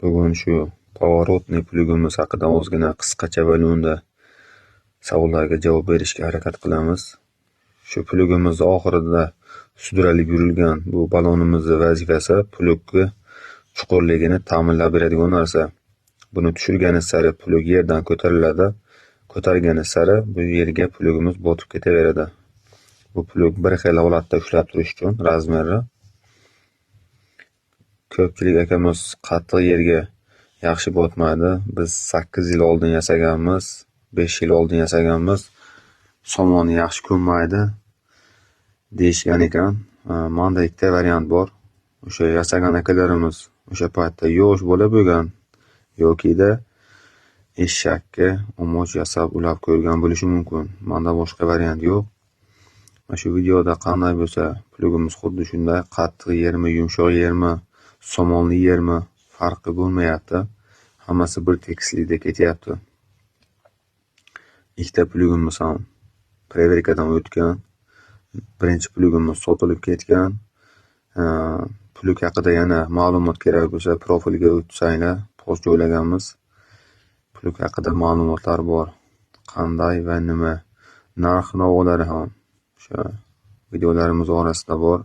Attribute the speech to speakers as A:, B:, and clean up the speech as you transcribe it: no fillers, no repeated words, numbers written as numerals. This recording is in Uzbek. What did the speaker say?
A: Bugun shu поворотный плуг imiz haqida ozgina qisqacha va lo'nda savollarga javob berishga harakat qilamiz. Shu плуг imizni oxirida sudralib yurilgan bu balonimizni vazifasi плуг ni chuqurligini ta'minlab beradigan narsa. Buni tushirgani sari плуг yerdan ko'tariladi. Ko'targani sari bu yerga плуг imiz botib ketaveradi. Bu плуг bir xil holatda ushlab turish uchun размер i. Ko'pchilik akamiz qattiq yerga yaxshi botmaydi. Biz 8 yil oldin yasaganmiz, 5 yil oldin yasaganmiz. Somoni yaxshi ko'mmaydi deyishgan ekan. Manda ikkita variant bor. O'sha yasagan akalarimiz o'sha paytda yosh bola bo'lgan yokida eshakka omoch yasab ulab ko'rgan bo'lishi mumkin. Manda boshqa variant yo'q. Mana shu videoda qanday bo'lsa, плуг imiz xuddi shunday qattiq yermi, yumshoq yermi, somonli yermi farqi bo'lmayapti. Hammasi bir tekislikda ketyapti. Ikkita плуг imiz ham проверка dan o'tgan. Birinchi плуг imiz sotilib ketgan. Плуг haqida yana ma'lumot kerak bo'lsa, profilga o'tsanglar, post joylaganmiz. Плуг haqida ma'lumotlar bor. Qanday va nima, narx-navolari ham o'sha videolarimiz orasida bor.